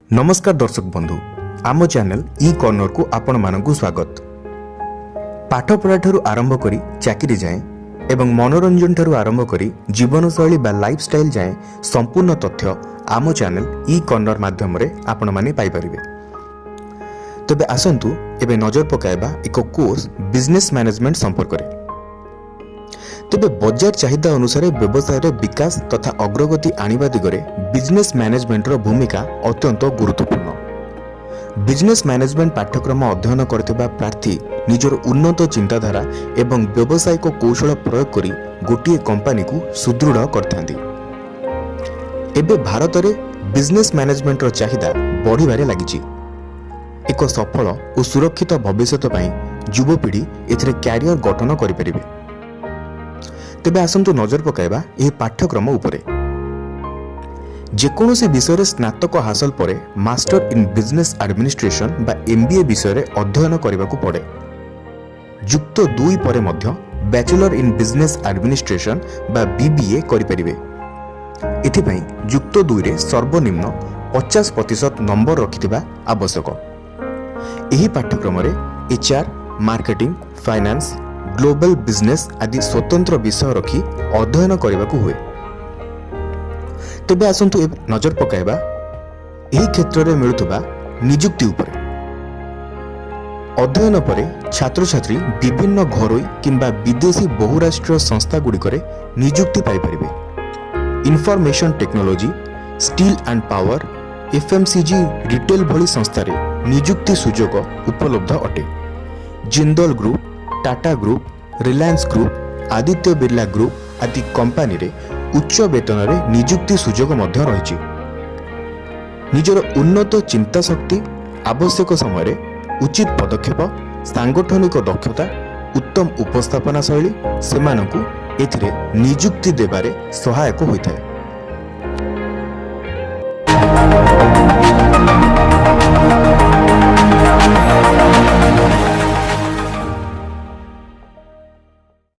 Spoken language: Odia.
ନମସ୍କାର ଦର୍ଶକ ବନ୍ଧୁ, ଆମ ଚ୍ୟାନେଲ ଇ କର୍ଣ୍ଣରକୁ ଆପଣମାନଙ୍କୁ ସ୍ୱାଗତ। ପାଠପଢ଼ାଠାରୁ ଆରମ୍ଭ କରି ଚାକିରି ଯାଏଁ ଏବଂ ମନୋରଞ୍ଜନଠାରୁ ଆରମ୍ଭ କରି ଜୀବନଶୈଳୀ ବା ଲାଇଫଷ୍ଟାଇଲ୍ ଯାଏଁ ସମ୍ପୂର୍ଣ୍ଣ ତଥ୍ୟ ଆମ ଚ୍ୟାନେଲ ଇ କର୍ଣ୍ଣର ମାଧ୍ୟମରେ ଆପଣମାନେ ପାଇପାରିବେ। ତେବେ ଆସନ୍ତୁ ଏବେ ନଜର ପକାଇବା ଏକ କୋର୍ସ ବିଜନେସ୍ ମ୍ୟାନେଜମେଣ୍ଟ ସମ୍ପର୍କରେ। ତେବେ ବଜାର ଚାହିଦା ଅନୁସାରେ ବ୍ୟବସାୟରେ ବିକାଶ ତଥା ଅଗ୍ରଗତି ଆଣିବା ଦିଗରେ ବିଜନେସ୍ ମ୍ୟାନେଜମେଣ୍ଟର ଭୂମିକା ଅତ୍ୟନ୍ତ ଗୁରୁତ୍ୱପୂର୍ଣ୍ଣ। ବିଜନେସ୍ ମ୍ୟାନେଜମେଣ୍ଟ ପାଠ୍ୟକ୍ରମ ଅଧ୍ୟୟନ କରିଥିବା ପ୍ରାର୍ଥୀ ନିଜର ଉନ୍ନତ ଚିନ୍ତାଧାରା ଏବଂ ବ୍ୟବସାୟିକ କୌଶଳ ପ୍ରୟୋଗ କରି ଗୋଟିଏ କମ୍ପାନୀକୁ ସୁଦୃଢ଼ କରିଥାନ୍ତି। ଏବେ ଭାରତରେ ବିଜନେସ୍ ମ୍ୟାନେଜମେଣ୍ଟର ଚାହିଦା ବଢ଼ିବାରେ ଲାଗିଛି। ଏକ ସଫଳ ଓ ସୁରକ୍ଷିତ ଭବିଷ୍ୟତ ପାଇଁ ଯୁବପିଢ଼ି ଏଥିରେ କ୍ୟାରିୟର ଗଠନ କରିପାରିବେ। ତେବେ ଆସନ୍ତୁ ନଜର ପକାଇବା ଏହି ପାଠ୍ୟକ୍ରମ ଉପରେ। ଯେକୌଣସି ବିଷୟରେ ସ୍ନାତକ ହାସଲ ପରେ ମାଷ୍ଟର ଇନ୍ ବିଜନେସ୍ ଆଡମିନିଷ୍ଟ୍ରେସନ ବା ଏମ୍ବିଏ ବିଷୟରେ ଅଧ୍ୟୟନ କରିବାକୁ ପଡ଼େ। ଯୁକ୍ତ ଦୁଇ ପରେ ମଧ୍ୟ ବ୍ୟାଚଲର ଇନ୍ ବିଜନେସ୍ ଆଡମିନିଷ୍ଟ୍ରେସନ ବା ବିବିଏ କରିପାରିବେ। ଏଥିପାଇଁ ଯୁକ୍ତ ଦୁଇରେ ସର୍ବନିମ୍ନ 50% ନମ୍ବର ରଖିଥିବା ଆବଶ୍ୟକ। ଏହି ପାଠ୍ୟକ୍ରମରେ HR, marketing, finance, global business ଆଦି ସ୍ୱତନ୍ତ୍ର ବିଷୟ ରଖି ଅଧ୍ୟୟନ କରିବାକୁ ହୁଏ। ତେବେ ଆସନ୍ତୁ ଏବେ ନଜର ପକାଇବା ଏହି କ୍ଷେତ୍ରରେ ମିଳୁଥିବା ନିଯୁକ୍ତି ଉପରେ। ଅଧ୍ୟୟନ ପରେ ଛାତ୍ରଛାତ୍ରୀ ବିଭିନ୍ନ ଘରୋଇ କିମ୍ବା ବିଦେଶୀ ବହୁରାଷ୍ଟ୍ରୀୟ ସଂସ୍ଥାଗୁଡ଼ିକରେ ନିଯୁକ୍ତି ପାଇପାରିବେ। Information technology, steel and power, FMCG, retail ଭଳି ସଂସ୍ଥାରେ ନିଯୁକ୍ତି ସୁଯୋଗ ଉପଲବ୍ଧ ଅଟେ। Jindal group, Tata group, Reliance group, Aditya Birla group ଆଦି କମ୍ପାନୀରେ ଉଚ୍ଚ ବେତନରେ ନିଯୁକ୍ତି ସୁଯୋଗ ମଧ୍ୟ ରହିଛି। ନିଜର ଉନ୍ନତ ଚିନ୍ତାଶକ୍ତି, ଆବଶ୍ୟକ ସମୟରେ ଉଚିତ ପଦକ୍ଷେପ, ସାଙ୍ଗଠନିକ ଦକ୍ଷତା, ଉତ୍ତମ ଉପସ୍ଥାପନା ଶୈଳୀ ସେମାନଙ୍କୁ ଏଥିରେ ନିଯୁକ୍ତି ଦେବାରେ ସହାୟକ ହୋଇଥାଏ।